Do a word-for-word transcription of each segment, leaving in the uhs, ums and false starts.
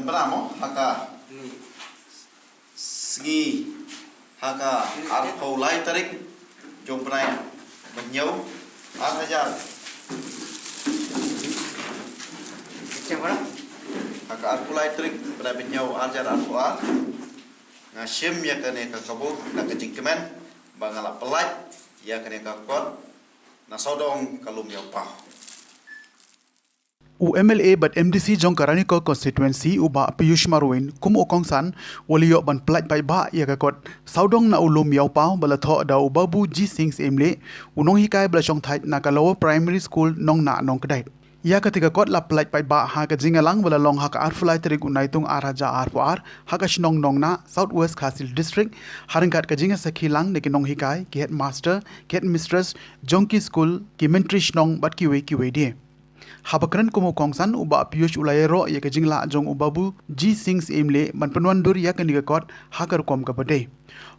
Para mo ha ka sngi ha ka arphew lai tarik jong bnai ba hynñiew ar hajar ha ka arphew lai tarik bnai ba hynñiew ar hajar arphew ar. Nga shim ïa kane ka kabu na ka jingkmen ba nga la pynlait ïa kane ka kot na sawdong ka Lum Ïawpaw. U M L A bad M D C jong ka Ranikor Constituency u Bah Piyush Marwin kum u kongsan u la ïoh ban pynlait paidbah ïa ka kot sawdong na u Lum Ïawpaw ba la thoh da u Babu G Sing Syiemlieh, u nonghikai ba la shongthait na ka Lower Primary School Nongnah Nongkdait. Ïa kata ka kot la pynlait paidbah ha ka jingïalang ba la long ha ka arphew lai tarik u Naitung ar hajar arphew ar ha ka shnong Nongnah, South West Khasi Hills District, ha ryngkat ka jingïasakhi lang da ki nonghikai, ki headmaster, ki headmistress jong ki skul, ki myntri shnong bad kiwei kiwei de. Haba kren kum u kongsan u Bah Piyush u la ïaroh ïa ka jinglah jong u Babu G Sing Syiemlieh ban pynwandur ïa kane ka kot ha ka rukom kaba dei.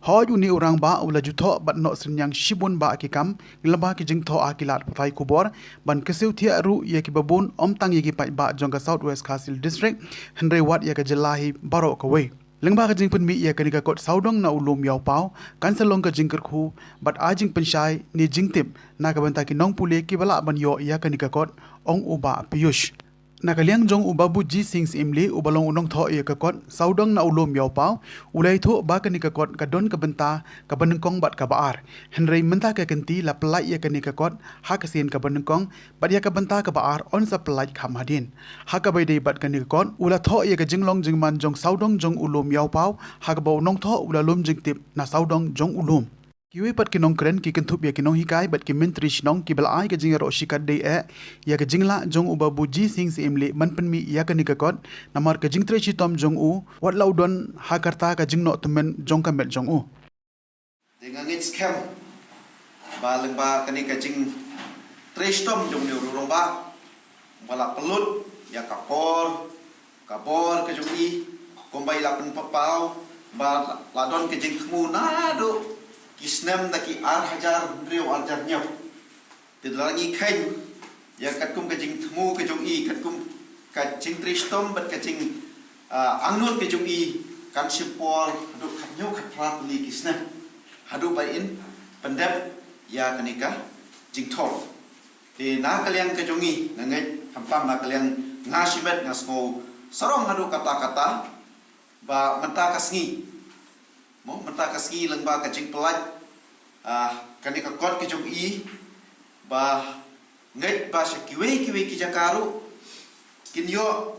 Hooid, une u rangbah u la ju thoh bad noh synñiang shibun bah ki kam lyngba ki jingthoh ha ki lad pathai khubor ban kyrsiew thiah ruh ïa kiba bun, ym tang ïa ki paidbah jong ka South West Khasi Hills District hynrei wat ïa ka jylla hi baroh kawei. Lyngba ka jingpynmih ïa kane ka kot sawdong na u Lum Ïawpaw, kan sa long ka jingkyrkhu bad ai jingpynshai ne jingtip na ka bynta ki nongpule kiba lah ban ïoh ïa kane ka kot, ong u Bah Piyush. Na ka liang jong u Babu G Sing Syiemlieh uba long u nongthoh ïa ka kot sawdong na u Lum Ïawpaw, u la ïathuh ba kane ka kot ka don ka bynta kaba nyngkong bad kaba ar. Hynrei mynta ka kynti la pynlait ïa kane ka kot ha ka sien kaba nyngkong bad ïa ka bynta kaba ar yn sa pynlait kham hadien. Ha kaba ïadei bad kane ka kot u la thoh ïa ka jinglong jingman jong sawdong jong u Lum Ïawpaw ha kaba u nongthoh u la lum jingtip na sawdong jong u lum. Kiwei pat ki nongkren ki kynthup ïa ki nonghikai bad ki myntri shnong kiba la ai ka jingïaroh shikatdei eh ïa ka jinglah jong u Babu G Sing Syiemlieh ban pynmih ïa kane ka kot, namar ka jingtrei shitom jong u wat la u don ha ka rta ka jingnoh tymmen jong ka met jong u. Te nga ngeit skhem ba lyngba kane ka jingtrei shitom jong une u rangbah ba la pynlut ïa ka por ka bor ka jong i, kumba i la pynpaw ba la don ka jingthmu naduh ki snem da ki ar hajar hynriew ar hajar hynñiew. Te da la ngi kheiñ ïa katkum ka jingthmu ka jong i, katkum ka jingtrei shitom bad ka jing, ah, angnud ka jong i, kan shim por haduh khathynñiew khatphra tylli ki snem haduh ba in pyndep ïa kane ka jingthoh. Te na ka liang ka jong i, nga ngeit khamtam na ka liang nga shimet nga sngew sarong haduh katta katta ba mynta ka sngi, mo, mynta ka sngi lyngba ka jingpynlait, ah, kane ka kot ka jong i, ba ngeit ba sha kiwei kiwei ki jaka ruh kin ïoh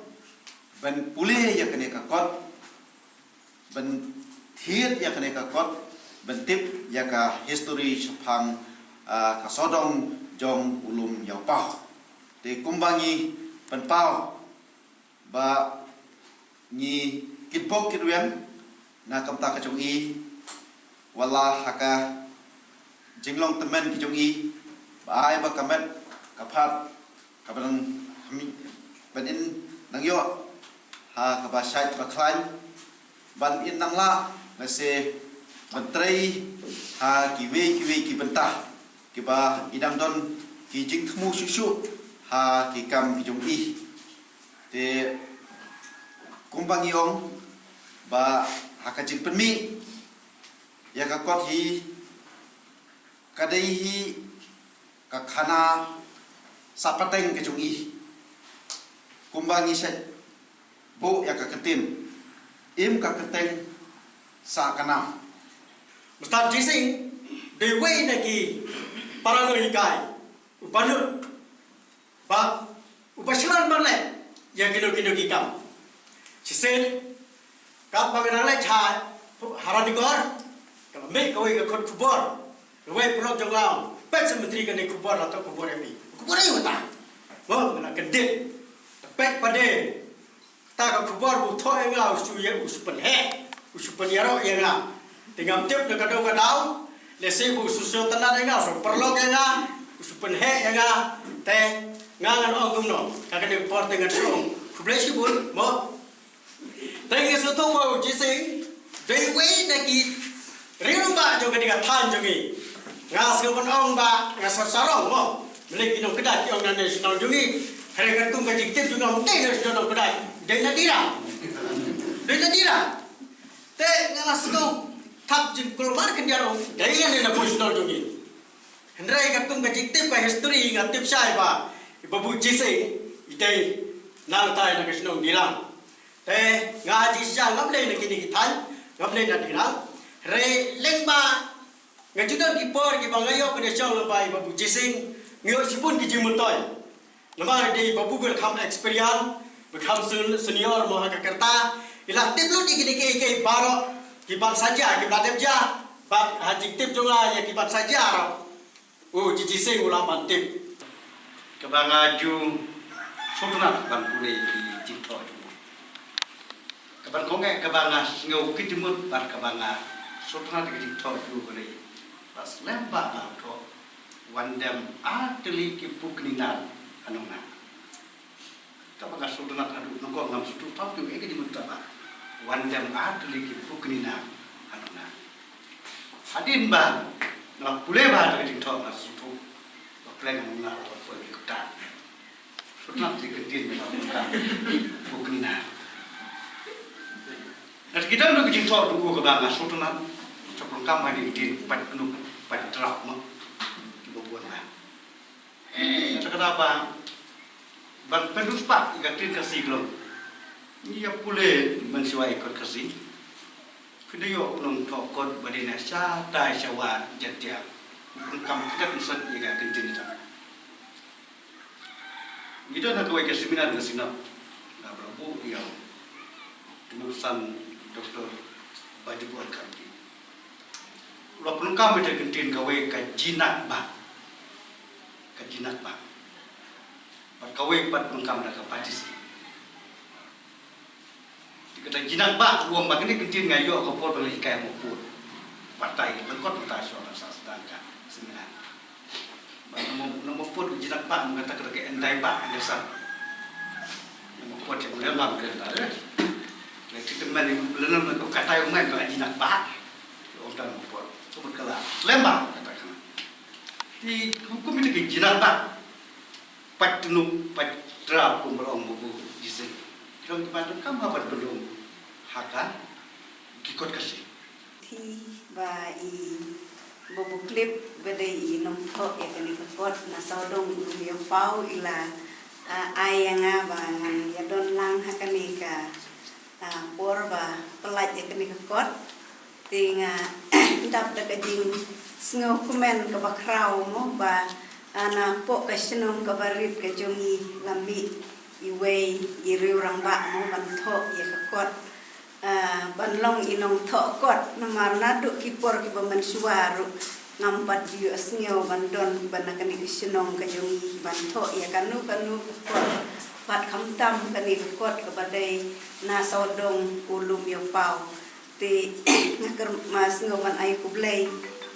ban pule ïa kane ka kot, ban thied ïa kane ka kot, ban tip ïa ka history shaphang, ah, ka sawdong jong u Lum Ïawpaw. Te kumba ngi pynpaw ba ngi kitbok kitrwiang na ka bynta ka jong i, wat la ha ka jinglong tymmen ka jong i, ba ai ba ka met ka phad kaba nang hmi, ban in nang ïoh ha kaba shait ba khlaiñ, ban in nang lah lehse ban trei ha kiwei kiwei ki bynta kiba i dang don ki jingthmu shuh shuh ha ki kam ki jong i. Te kumba ngi ong ba ha ka jingpynmih ïa ka kot hi, ka dei hi ka khana sah pateng ka jong i. Kumba ngi sa buh ïa ka ktien, im ka kyrteng sah ka nam. Mister G Sing dei wei na ki para nonghikai u pynlut ba u ba shlan ban leh ïa kino kino ki kam. Shisien katba nga dang leit ha Ranikor, ka la mih kawei ka khot khubor. Kawei paralok jong nga, peit sa myntri kane khubor, la thoh khubor ïa phi. Khubor aïu kata? Mo, nga la kyndit. Peit pat de. Kata ka khubor ba u thoh ïa nga, u shu ïa, u shu pynheh, u shu pynïaroh ïa nga. Te ngam tip na kano ka daw, lehse ba u shu sngewtynnat ïa nga, u shu paralok ïa nga, u shu pynheh ïa nga. Te nga ngan ong kumno, ha kane ka por te ngan shu ong khublei shibun, mo. Te nga sngewthuh ba u G Sing dei wei na ki rangbah jong kane ka thaiñ jong ngi. Nga sngewbha ban ong ba nga sa sarong mo. Balei ki nongkdait ki ong nangne shnong jong ngi. Hynrei katkum ka jingtip jong nga, ym dei na shnong Nongkdait, dei na Tirang. Ri na dira. Te nga la sngewthap jingkulmar khyndiat ruh. Dei ïa ne na Bush nor jong ngi. Hynrei katkum ka jingtip ka history nga tip shai ba i Babu Jising i dei nangtai na ka shnong Dirang. Te nga jingshisha ngam lei na kine ki thaiñ, ngam lei na Dirang. Hynrei lyngba nga ju don ki por kiba nga ïoh kane shong lyngba i Babu Jising, nga ïoh shibun ki jingmyntoi. Namar dei Babu ba kham experience, ba kham sen-, senior mo ha ka karta. I la tip lut ïa kine kiei kiei baroh, kiban sa jia, kiba la dep jia. Bad ha jingtip jong nga ïa kiban sa jia ruh, u Jising u la ban tip. Kaba nga ju sngewtynnat ban pule ki jingthoh jong u. Kaba kong eh kaba nga sngew kit jingmut bad kaba nga sngewtynnat ki jingthoh jong u ka dei ba slem ba nga thoh, wan dem ar tylli ki pukni nar ha nong na. Kaba nga sngewtynnat haduh nyngkong ngam sngewthuh tang ki ei ka jingmut kaba wan dem ar tylli ki pukni nar ha nong na. Hadien ba nga la pule bha ïa ka jingthoh nga sngewthuh ba pleng ha nong na ba pule ki kta. Sngewtynnat ïa ka ktien ba nga la pule, pukni nar. Nga te ki dang dei ka jingthoh jong u kaba nga sngewtynnat. Sa pyndonkam ha kane ka ktien pait knup pait trap mo. Kiba bun ba. Kata kata ba ban pyndonkam ïa ka ktien Khasi ka long. Ngi ïa pule mynshuwa ïa kot Khasi. Phi da ïoh u nongthoh kot ba dei na shatai shawa Jaiñtia. Pyndonkam kata kan sat ïa ka ktien ita. Ngi don ha kawei ka seminar nga sngap. Nga ba la buh ïa u Tymmen San Doktor Bajukor Kharki. U la pyndonkam ïa ka ktien kawei ka jinakbah. Ka jinakbah. Bad kawei pat pyndonkam da ka patisi. Te kata jinakbah, u ong ba kane ka ktien nga ïoh ka por ba nga la hikai ha Mawpud. Batai, lyngkot batai shuwa ban sa sdang ka seminar. Ba na Maw-, na Mawpud ka jinakbah, mynta kata ka endai bah, endai san. Na Mawpud te mynta ba mynta te. Lei te mynta ka katai u mai ka jinakbah. Ong ta na Mawpud. Ka mut ka la slem bha kata ka. Te hukum ita ka jinakbah. Pait knup, pait trap kumba ong Babu Jising. Ki long kiba donkam ha ban pynlong ha ka ki kot Khasi. Te ba i Babu Clip ba dei i nongthoh ïa kane ka kot na sawdong u Lum Ïew Paw i la, ah, ai ïa nga ba ngan ïa don lang ha kane ka, ah, por ba pyllait ïa kane ka kot. Te nga dap da ka jingsngewkmen kaba khraw mo ba, ah, na poh ka shnong kaba rit ka jong ngi la mih iwei i riew rangbah mo ban thoh ïa ka kot, ah, ban long i nongthoh kot. Namar naduh ki por kiba mynshuwa ruh ngam pat ju ïohsngew ban don ba na kane ka shnong ka jong ngi ban thoh ïa kano kano ka kot. Bad khamtam kane ka kot kaba dei na sawdong u Lum Ïew Paw. Te nga kyrpad sngew ban ai khublei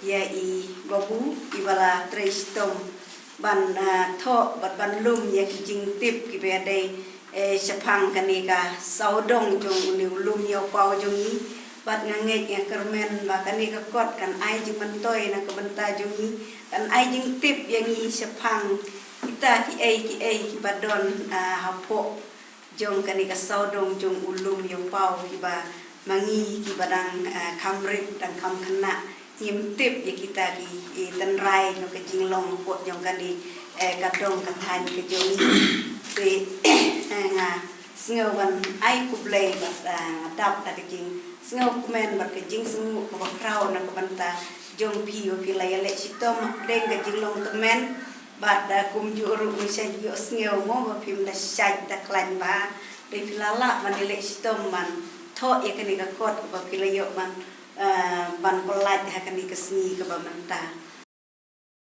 ïa i Babu iba la trei shitom ban, ah, thoh bad ban lum ïa ki jingtip kiba dei, eh, shaphang kane ka sawdong jong une u Lum Ïew Paw jong ngi. Bad nga ngeit nga kyrmen ba kane ka kot kan ai jingmyntoi na ka bynta jong ngi, kan ai jingtip ïa ngi shaphang kita kiei kiei kiba don, ah, hapoh jong kane ka sawdong jong u Lum Ïew Paw kiba ma ngi kiba dang, eh, kham rit dang kham khynnah ngim tip ïa kita ki, eh, tynrai jong ka jinglong hapoh jong kane, eh, ka dong ka thaiñ ka jong ngi. Te, eh, nga sngew ban ai khublei bad, eh, nga dap da ka jingsngewkmen bad ka jingsngew kaba khraw na ka bynta jong phi ba phi la ïaleh shitom hapdeng ka jinglong tymmen. Bad, ah, kumjuh ruh ngi sa ïohsngew mo ba phim da shait da khlaiñ bha. Dei phi la lah ban ïaleh shitom ban thoh ïa kane ka kot kaba phi la ïoh ban, ah, ban pyllait ha kane ka sngi kaba mynta.